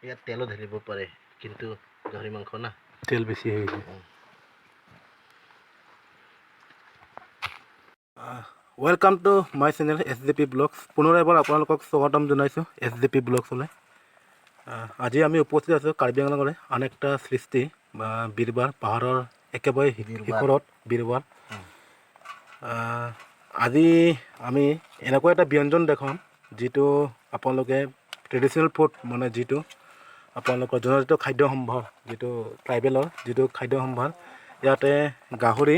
ইয়াত তেলো ঢালিব পাৰে, কিন্তু গাহৰি মাংস না, তেল বেছি হৈ গৈছে। Welcome to my channel SJP Blogs। পুনৰ এবাৰ আপোনালোকক স্বাগতম জনাইছোঁ এছ জে পি ব্লগছলৈ। আজি আমি উপস্থিত আছোঁ কাৰ্বি আংলঙৰে আন একটা সৃষ্টি বা বীৰবাৰ পাহাৰৰ একেবাৰে বীৰবাৰ। শিখৰত বীৰবাৰ। আজি আমি এনেকুৱা এটা ব্যঞ্জন দেখুৱাম, যিটো আপোনালোকে ট্ৰেডিশ্যনেল ফুড, মানে যিটো আপোনালোকৰ জনজাতীয় খাদ্য সম্ভাৰ, যিটো ট্ৰাইবেলৰ যিটো খাদ্য সম্ভাৰ। ইয়াতে গাহৰি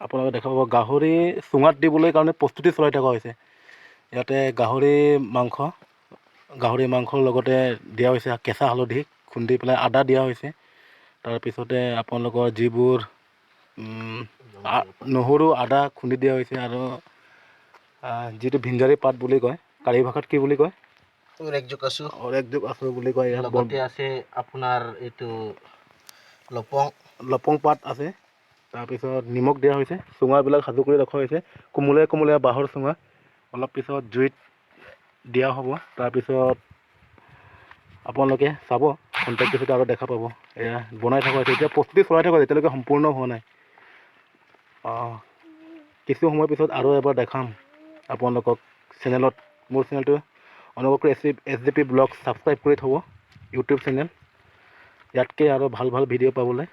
আপোনালোকে দেখা পাব। গাহৰি চুঙাত দিবলৈ কাৰণে প্ৰস্তুতি চলাই থকা হৈছে। ইয়াতে গাহৰি মাংস, গাহৰি মাংসৰ লগতে দিয়া হৈছে কেঁচা হালধি খুন্দি পেলাই, আদা দিয়া হৈছে। তাৰপিছতে আপোনালোকৰ যিবোৰ নহৰু আদা খুন্দি দিয়া হৈছে আৰু যিটো ভিঞ্জাৰী পাত বুলি কয়, কাৰ্বি ভাষাত কি বুলি কয়? একজোক আছো। একযোগ আছো বুলি কয় ইয়াত। লগতে আছে আপোনাৰ এইটো লপং। লপং পাত আছে। তাৰপিছত নিমখ দিয়া হৈছে। চুঙাবিলাক সাজু কৰি ৰখা হৈছে, কোমলীয়া কোমলীয়া বাঁহৰ চুঙা। অলপ পিছত জুইত দিয়া হ'ব। তাৰপিছত আপোনালোকে চাব, খন্তেক পিছতে আৰু দেখা পাব। এয়া বনাই থকা হৈছে, এতিয়া প্ৰস্তুতি চলাই থকা হৈছে, এতিয়ালৈকে সম্পূৰ্ণ হোৱা নাই। অঁ, কিছু সময়ৰ পিছত আৰু এবাৰ দেখাম আপোনালোকক চেনেলত। মোৰ চেনেলটো অনুগ্ৰহ কৰি S J P blog subscribe কৰি থ'ব, ইউটিউব চেনেল, ইয়াতকৈ আৰু ভাল ভাল ভিডিঅ' পাবলৈ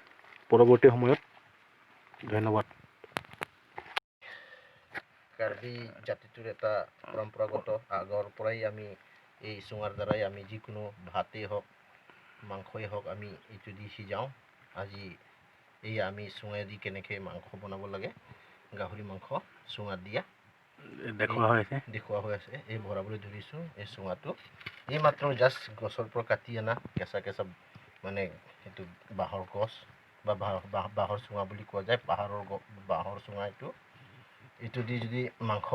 পৰৱৰ্তী সময়ত। ধন্যবাদ। কাৰ্বি জাতিটোৰ এটা পৰম্পৰাগত, আগৰ পৰাই আমি এই চুঙাৰ দ্বাৰাই আমি যিকোনো ভাতেই হওক, মাংসই হওক, আমি এইটো দি সিজাওঁ। আজি এই আমি চুঙাই দি কেনেকৈ মাংস বনাব লাগে, গাহৰি মাংস চুঙাত দিয়া দেখুওৱা হৈছে। দেখুওৱা হৈ আছে। এই ভৰাবলৈ ধৰিছোঁ এই চুঙাটো। এই মাত্ৰ জাষ্ট গছৰ পৰা কাটি অনা কেঁচা কেঁচা, মানে সেইটো বাঁহৰ গছ বা বাঁহৰ চুঙা বুলি কোৱা যায়। পাহাৰৰ বাঁহৰ চুঙা এইটো। এইটো দি যদি মাংস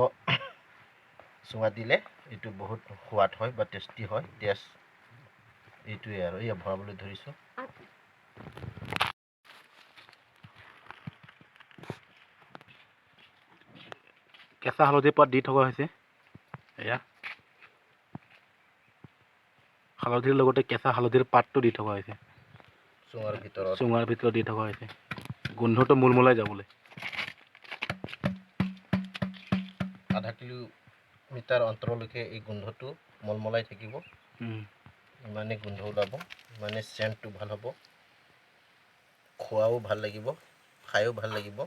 চুঙা দিলে এইটো বহুত সোৱাদ হয় বা টেষ্টি হয়, টেষ্ট এইটোৱে। আৰু এয়া ভৰাবলৈ ধৰিছোঁ। কেঁচা হালধি পাত দি থকা হৈছে। এয়া হালধিৰ লগতে কেঁচা হালধিৰ পাতটো দি থকা হৈছে। চুঙাৰ ভিতৰত। চুঙাৰ ভিতৰত দি থকা হৈছে, গোন্ধটো মলমলাই যাবলৈ। আধা কিলোমিটাৰ অন্তৰলৈকে এই গোন্ধটো মলমলাই থাকিব। ইমানেই গোন্ধ ওলাব, ইমানেই চেণ্টটো ভাল হ'ব, খোৱাও ভাল লাগিব, খায়ো ভাল লাগিব।